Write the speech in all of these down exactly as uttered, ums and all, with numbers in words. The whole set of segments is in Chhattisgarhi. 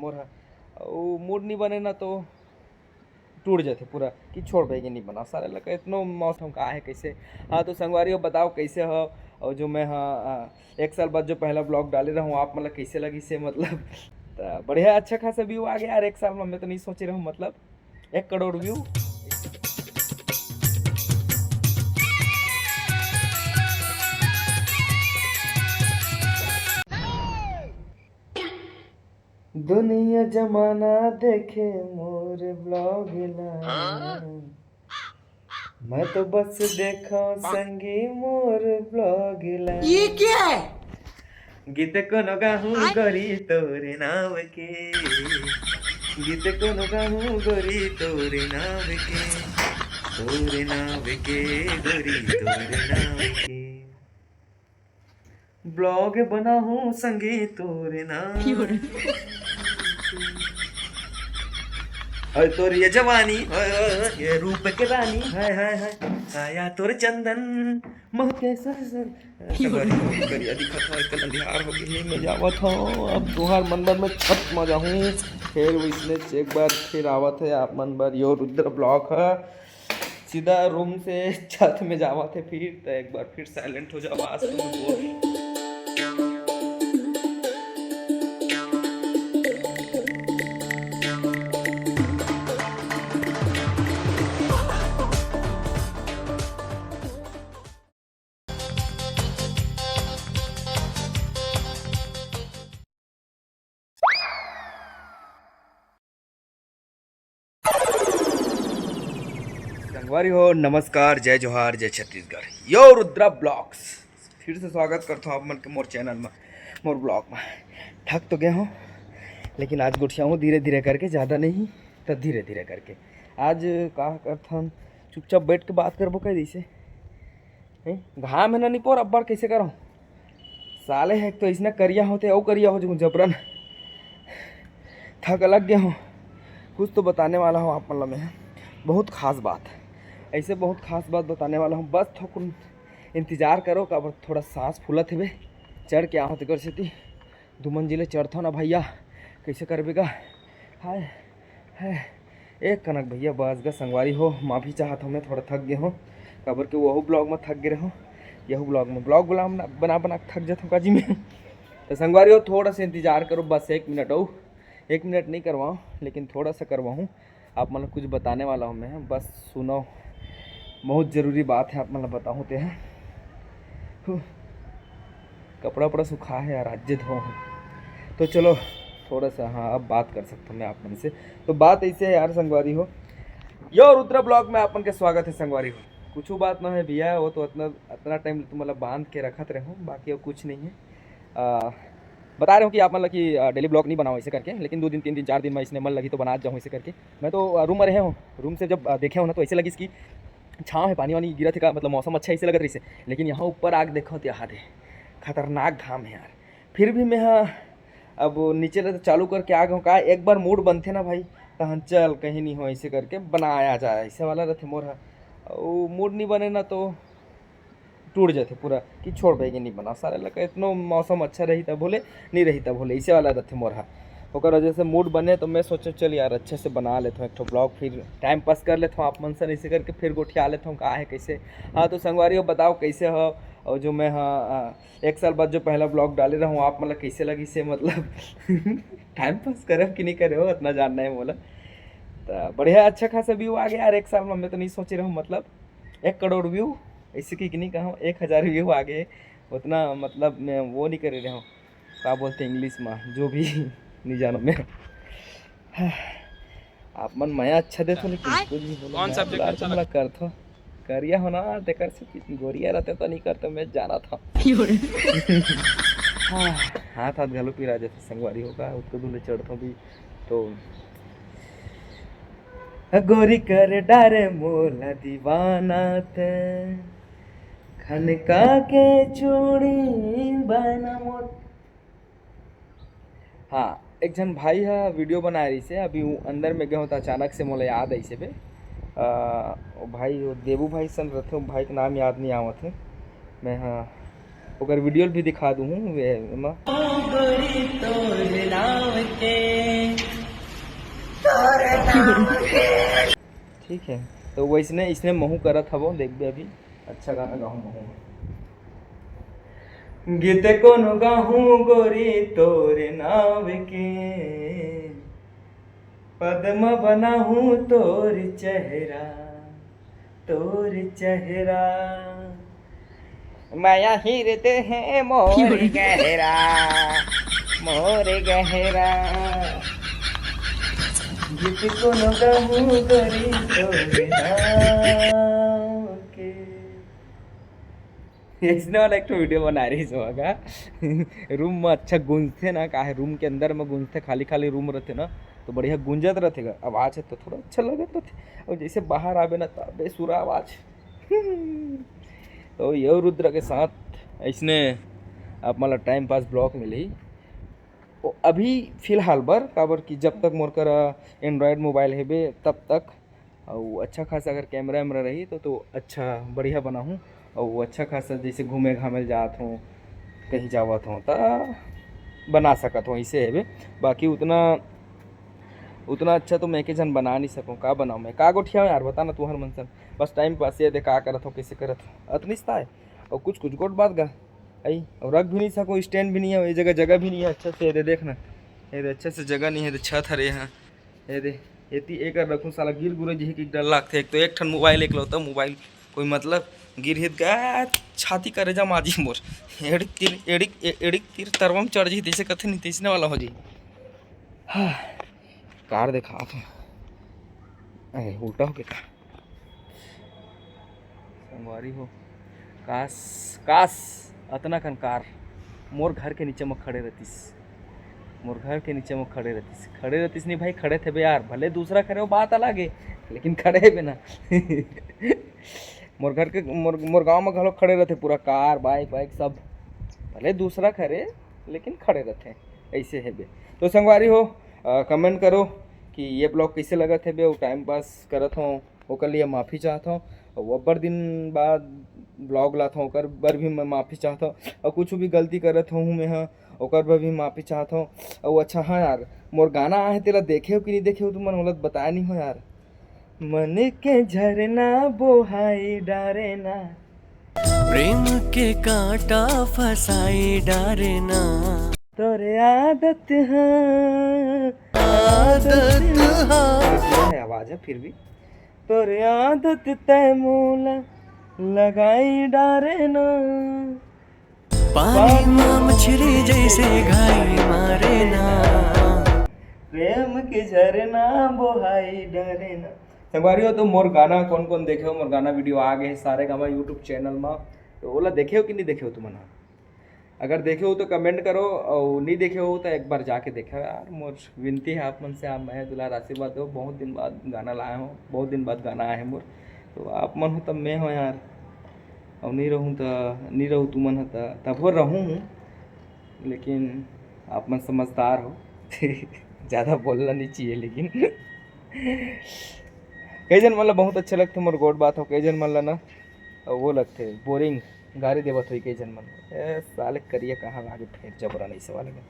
मोर ह, अउ मूड नहीं बने ना तो टूट जाथे पूरा कि छोड़ भाई के नहीं बना सारे लगा इतनो मौसम का है कैसे। हाँ तो संगवारी हो बताओ कैसे हो। और जो मैं हाँ एक साल बाद जो पहला ब्लॉग डाले रहूँ आप मतलब कैसे लगी से मतलब त बढ़िया अच्छा खासा व्यू आ गया यार एक साल में। मैं तो नहीं सोचे रहूँ मतलब एक करोड़ व्यू। दुनिया जमाना देखे मोर ब्लॉग ला। मैं तो बस देखा संगी मोर ब्लॉग ला। ये क्या है? गीत कोनो गाहूँ गोरी तोरे नाव के। गीत कोनो गाहूँ गोरी तोरे नाव के। तोरे नाव के गोरी तोरे नाव के। ब्लॉग बनाहूँ संगी तोरे नाम। और तोर ये जवानी, ओए, ओए, ओए, ये रूप के रानी, हाय, हाय, हाय, काया तोर चंदन, महके सर, सर। करिया दिखत हो, आजकल अंधियार हो गई, मैं जावत हूँ, अब तुहार मन बर मैं छत में जाहूँ, फिर वैसने एक बार फिर आवत है आप मन बर यो रुद्र ब्लॉग है। सीधा रूम से छत में जावा थे फिर तो एक बार फिर साइलेंट हो जावा आज तुम बोल। संगवारी हो, नमस्कार, जय जोहार, जय छत्तीसगढ़। यो रुद्रा ब्लॉग्स, फिर से स्वागत करता हूँ आप मन के मोर चैनल में, मोर ब्लॉग में। थक तो गए हो, लेकिन आज गोठिया हूँ धीरे धीरे करके, ज़्यादा नहीं तो धीरे धीरे करके। आज का करथन, चुपचाप बैठ के बात करबो कह दिसे। हैं? घाम है ना निपोर अब्बड़, कैसे करो? साले है एक तो इसने करिया होते, अउ करिया हो जाऊँ जबरन। थक लग गया हूँ। कुछ तो बताने वाला हूँ आप मतलब में बहुत खास बात, ऐसे बहुत खास बात बताने वाला हूँ। बस थोकुन इंतजार करो, काबर थोड़ा सांस फूलत हेबे। चढ़ के आहो तेकर सेती। दू मंजिले चढ़थो ना भैया, कैसे करबे गा? हाय, हाय। एक कनक भैया बस गा संगवारी हो, माफी चाहत हूँ, मैं थोड़ा थक गए हूँ, काबर के वहू ब्लॉग में थक गए रहूँ, यहू ब्लॉग में ब्लॉग बना, बना, बना के थक जात हूँ काजी में। तो संगवारी हो, थोड़ा सा इंतजार करो, बस एक मिनट हो, एक मिनट नहीं करवाऊँ, लेकिन थोड़ा सा करवाऊँ। आप मन ल कुछ बताने वाला हूँ मैं, बस सुनो, बहुत जरूरी बात है आप मन ल बताहूँ ते है। हू, कपड़ा उपड़ा सुखा है यार, आज धो हूँ। तो चलो थोड़ा सा, हाँ, अब बात कर सकता हूँ मैं आप मन से। तो बात ऐसे है यार संगवारी हो, यो रुद्रा ब्लॉग में आप मन के स्वागत है संगवारी हो। कुछ बात ना है भैया, वो तो इतना, इतना टाइम तुम मतलब बांध के रखत रहो, बाकी और कुछ नहीं है। आ, बता रहे हो कि आप मतलब कि डेली ब्लॉग नहीं बनाओ ऐसे करके, लेकिन दो दिन, तीन दिन, चार दिन में इसने मन लगी तो बना जाऊँ ऐसे करके। मैं तो रूम में रहे हूँ, रूम से जब देखे हो ना तो ऐसे लगिस कि छाँव है, पानी वानी गिरा थे का, मतलब मौसम अच्छा ऐसे लगत रही से। लेकिन यहाँ ऊपर आग देखो तो यहाँ दे, खतरनाक घाम है यार। फिर भी मैं हाँ अब नीचे ले तो चालू करके आ गए का, एक बार मूड बनते ना भाई, तो हाँ चल कहीं नहीं हो ऐसे करके बनाया जाए, ऐसे वाला रहते मोर हा। मूड नहीं बने ना तो टूट जाथे पूरा कि छोड़ भाई के नहीं बना सारे लगा, इतनो मौसम अच्छा रही तब बोले, नहीं रही तब बोले, इसे वाला रहते मोर हा। ओकर वजह से मूड बने तो मैं सोचो चल यार अच्छे से बना लेता हूँ एक ठो ब्लॉग, फिर टाइम पास कर लेता हूँ आप मन से इसे करके, फिर गोठिया लेता हूँ का है कैसे। हाँ तो संगवारी हो बताओ कैसे हो, और जो मैं हाँ एक साल बाद जो पहला ब्लॉग डाले रहूँ आप मतलब कैसे लगी से मतलब टाइम पास करे कि नहीं करे हो इतना जानना है बोला। तो बढ़िया अच्छा खासा व्यू आ गया यार एक साल में, मैं तो नहीं सोचे रहूँ मतलब एक करोड़ व्यू, ऐसे कि नहीं कहूँ, एक हजार व्यू आ गए। उतना मतलब मैं वो नहीं करे रहे हूँ, का बोलते इंग्लिश में, जो भी नहीं जानो मैं। आप मन मया अच्छा देथो लेकिन कुछ नहीं बोलो। कौन subject अच्छा लगा? करथो करिया हो ना, तेकर से गोरिया रहते तो नहीं करते, मैं जाना था। हाँ, हाथ हाथ घलो पिरा जैसे संगवारी होगा, उत्तो दूर ले चढ़ता भी तो गोरी कर डारे मोला दीवाना ते, खनका के चूड़ी बना मोर। हाँ, एक झन भाई हा वीडियो बनाए रहिसे, अभी वो अंदर में गए हो तो अचानक से मोला याद आइसे बे। वो भाई, वो देबू भाई सन रथे, वो भाई के नाम याद नहीं आवत है। मैं हाँ ओकर वीडियो भी दिखा दूँ हूँ वे एमा। गोरी तोर नाम के ठीक है, तो वैसने इसने महू करत हवो, देखबे अभी अच्छा गाना गाहूँ महू। गीत कोनो गाहूँ गोरी तोरे नाव के, पद्म बनाहूँ तोर चेहरा, तोर चेहरा। माया हिरते हैं मोर गहरा, मोर गहरा। गीत कोनो गाहूँ गोरी तोरे नाव के। इसने वाला एक ठो वीडियो बना रही सो का। रूम में अच्छा गूंजते ना, काहे रूम के अंदर में गूंजते, खाली खाली रूम रहते ना, तो बढ़िया गूंजत रहते गा। आवाज है तो थोड़ा अच्छा लगत रहते, और जैसे बाहर आवे ना, तबे सुरा आवाज। तो ये रुद्र के साथ इसने आप मतलब टाइम पास ब्लॉग मिली। ओ, अभी फिलहाल बर, काबर कि जब तक मोर करा एंड्रॉयड मोबाइल हेबे तब तक, अउ अच्छा खासा अगर कैमरा वैमरा रही तो, तो अच्छा बढ़िया बनाहूँ। अउ अच्छा खासा जैसे घूमे घामे ल जात हों, कहीं जावत हों, त बना सकत हों, ऐसे हेबे। बाकी उतना, उतना अच्छा तो मैं के झन बना नहीं सकूँ। का बनाऊँ मैं, का गोठियाऊँ यार, बता ना तुहर मन सन। बस टाइम पास ये दे, का करत हो, कैसे करत हो, अतनीस ताय। और कुछ कुछ गोठ बात गा आई, और रख भी नहीं सकूँ, स्टैंड भी नहीं है, ये जगह, जगह भी नहीं है अच्छा से। ये दे, देख ना, ये दे, अच्छा से जगह नहीं है, ये दे, छत हरे यहाँ, ये दे, एती एकर रखूँ, साला गिर गुरे जिही के डर लागथे। एक तो एक ठन मोबाइल, एकलौता मोबाइल, कोई मतलब गिर हित गा, छाती करेजा माजी मोर, एड़िक तीर, एड़िक, ए-, एड़िक तीर तरवा म चढ़ जिही, तैसे कथे नहीं, तैसने वाला हो जिही। हाँ, कार देखा, अरे उल्टा हो गया। संगवारी हो, काश, काश अतना कन कार मोर घर के नीचे म खड़े रहतिस, मोर घर के नीचे म खड़े रहतिस, खड़े रहतिस नहीं भाई, खड़े थे बे यार, भले दूसरा खड़े हो, बात अलग है, लेकिन खड़े है बे ना। मोर घर के, मोर, मोर गांव म घलो खड़े रहते पूरा कार, बाइक वाइक सब, भले दूसरा खड़े, लेकिन खड़े रहते, ऐसे है बे। तो संगवारी हो, कमेंट करो कि ये ब्लॉग कैसे लगत है बे, वो टाइम पास करत हो, ओकर लिए माफ़ी चाहत हौं। अउ अब्बड़ दिन बाद ब्लॉग लात हौं, ओकर बर भी मैं माफ़ी चाहत हौं। अउ कुछ भी गलती करत हौं मैं ह, ओकर बर भी माफ़ी चाहत हौं। अउ अच्छा, हाँ यार, मोर गाना आहे, तेला देखे हो कि नहीं देखे हो तुमन, ओला बताए नहीं हो यार। मन के झरना बोहाई डारे ना, प्रेम के कांटा फसाई डारे ना, तोरे आदत है, आदत है। ये है आवाज़ है फिर भी। तोर आदत तै मोला लगाई डारे ना। पानी म मछली जैसे घाई मारे ना। प्रेम के झरना बोहाई डारे ना। संगवारी हो, तो मोर गाना कौन कौन देखे हो, मोर गाना वीडियो आ गए हे सारे गामा YouTube चैनल मा, तो ओला देखे हो कि नहीं देखे हो तुमन ह? अगर देखे हो तो कमेंट करो, और नहीं देखे हो तो एक बार जाके देखो यार। मोर विनती है आप मन से, आप मया दुलार आशीर्वाद दो। बहुत दिन बाद गाना लाए हो, बहुत दिन बाद गाना आए है मोर, तो आप मन हो तब मैं हो यार, और नहीं रहूँ तो नहीं रहूँ, तुमन हो त-, तब हो रहूँ हूँ, लेकिन आप मन समझदार हो। ज़्यादा बोलना नहीं चाहिए, लेकिन कई जन मन ला बहुत अच्छा लगथे मोर गोठ बात हो, कई जन मन ला ना वो लगथे बोरिंग, गारी देवत होई कई जन मन। ए, साले करिया कहाँ लागे फेर जबरन ऐसे वाले में।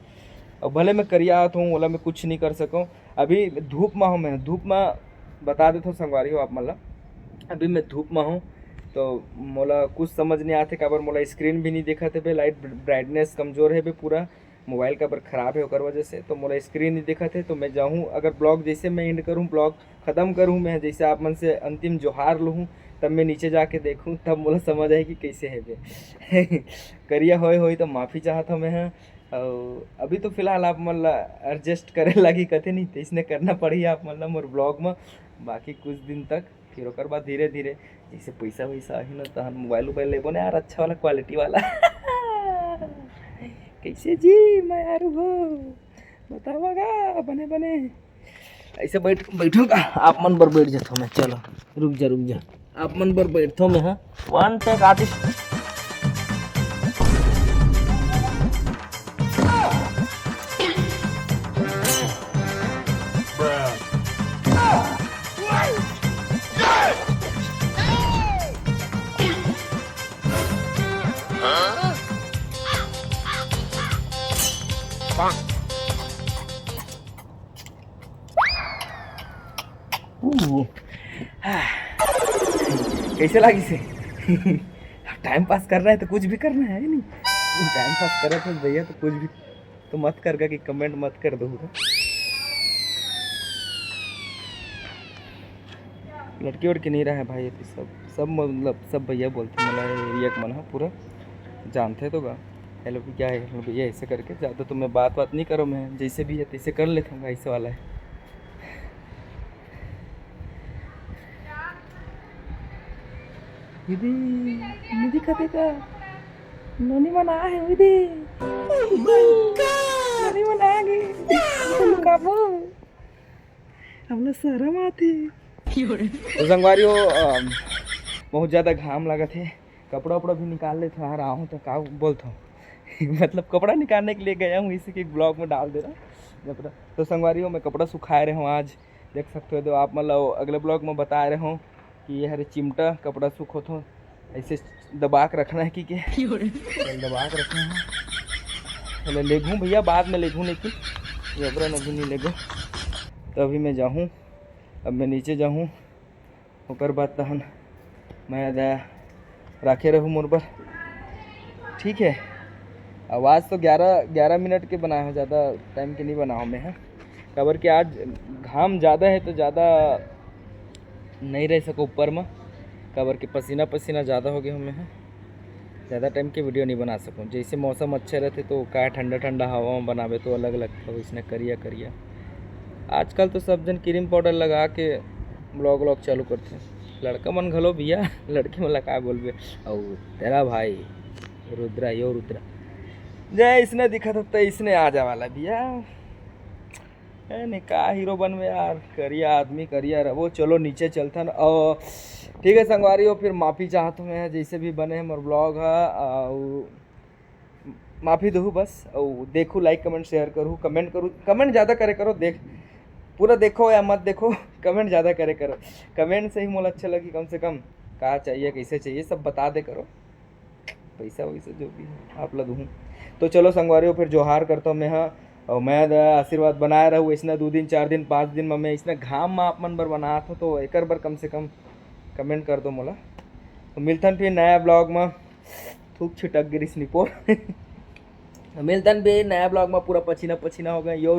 अब भले मैं करिया आत हूँ, ओला मैं कुछ नहीं कर सकूँ। अभी धूप मा हूँ मैं, धूप मा बता देत हूँ संगवारी हो आप मन ला, अभी मैं धूप मा हूँ, तो मोला कुछ समझ नहीं आते, काबर मोला स्क्रीन भी नहीं दिखत हे बे, लाइट ब्राइटनेस कमजोर है बे पूरा, मोबाइल काबर खराब है ओकर वजह से, तो मोला स्क्रीन नहीं दिखत हे। तो मैं जाहूँ, अगर ब्लॉग जैसे मैं एंड करूँ, ब्लॉग खत्म करूँ मैं, जैसे आप मन से अंतिम जोहार लूँ, तब मैं नीचे जाके देखूँ, तब मोला समझ आए कि कैसे है बे। करिया होए होई तो माफ़ी चाहत हूँ मैं ह। और अभी तो फिलहाल आप मन ला एडजस्ट करे लागी कथे नहीं, तो इसने करना पड़ी आप मन ला मोर ब्लॉग में, बाकी कुछ दिन तक। फिर ओकर बाद धीरे धीरे जैसे पैसा वैसा आही ना, तहन मोबाइल उबाइल लेबो ना यार, अच्छा वाला क्वालिटी वाला। कैसे जी मैं यार हो, बतावा गा बने बने। ऐसे बैठ, बैठो का, आप मन बर बैठ जाता हूँ मैं। चलो, रुक जा, रुक जा, आप मन बर बैठता हूँ मैं। हाँ, वन टेक आर्टिस्ट। कैसे लागिस हे? टाइम पास करना है तो कुछ भी करना है, नहीं? टाइम पास करत हो भैया तो कुछ भी तो मत कर गा कि कमेंट मत कर दो। लड़की वड़की नहीं रहा है भाई, ये तो सब सब मतलब सब भैया बोलते, मतलब एरिया के मन ह पूरा जानते तो गा। हेलो भैया, हेलो भैया, ऐसे करके ज़्यादा तो मैं बात बात नहीं करो, मैं जैसे भी है तैसे कर लेता हूँ, ऐसे वाला है। दीदी, दीदी कते का नोनी मन आ हे दीदी। नोनी मन आ गे। तो लुकाबो। हमला शरम आथे। तो संगवारी हो, अम, बहुत ज़्यादा घाम लागत हे, कपड़ा उपड़ा भी निकाल लेथों यार, आहूँ तो का बोलथों। मतलब कपड़ा निकालने के लिए गया हूँ, इसी के ब्लॉग में डाल दे रहा हूँ कपड़ा। तो संगवारी हो, मैं कपड़ा सुखाए रहे हूँ आज, देख सकते हो। तो आप मतलब अगले ब्लॉग में बता रहे हूँ कि ये हरे चिमटा कपड़ा सुखोथों, ऐसे दबा के रखना है कि के? चल, दबा के रखना है। चलो लेगूँ भैया, बाद में लेगूँ, लेकिन जबरन अभी नहीं लेगो। तो अभी मैं जाहूँ, अब मैं नीचे जाहूँ, ओकर बाद तहन मैं दा राखे रहूँ मोर बर, ठीक है। आवाज़ तो ग्यारह ग्यारह मिनट के बनाए हो, ज़्यादा टाइम के नहीं बनाओ मैं, हाँ, काबर कि आज घाम ज़्यादा है तो ज़्यादा नहीं रह सको ऊपर में, काबर कि पसीना पसीना ज़्यादा हो गया हूँ मैं, हाँ। ज़्यादा टाइम के वीडियो नहीं बना सकूँ। जैसे मौसम अच्छा रहते तो का ठंडा ठंडा हवा में बनावे तो अलग लगता, वैसने करिया करिया। आजकल तो सब जन क्रीम पाउडर लगा के ब्लॉग व्लॉग चालू करते हैं। लड़का मन घलो भैया, लड़की मन ला का बोलबे। और तेरा भाई रुद्रा, यो रुद्रा, जय इसने दिखा था, इसने आ जा वाला भैया। ए, नहीं का हीरो बनबे यार, करिया आदमी करिया रहो। चलो नीचे चलथन। और ठीक है संगवारी हो, फिर माफ़ी चाहत हूँ मैं, जैसे भी बने हमर ब्लॉग है, और माफ़ी दहू बस। और देखू, लाइक कमेंट शेयर करू, कमेंट करू, कमेंट ज़्यादा करे करो। देख, पूरा देखो या मत देखो, कमेंट ज़्यादा करे करो। कमेंट से ही मोला अच्छा लगी, कम से कम का चाहिए, कैसे चाहिए, सब बता दे करो। पैसा वैसा जो भी है आप ला दूँ। तो चलो संगवारी हो, फिर जोहार करता हूँ मैं, हाँ। और मैं द-, आशीर्वाद बनाए रहू, इसने दो दिन, चार दिन, पाँच दिन में मैं इसने घाम में आप मन बर बनात हूँ, तो एकर बर कम से कम कमेंट कर दो मोला। तो मिलथन फिर नया ब्लॉग में। थूक छिटक गिरिस निपोर। मिलथन फिर नया ब्लॉग में, पूरा पसीना पसीना हो गए यो।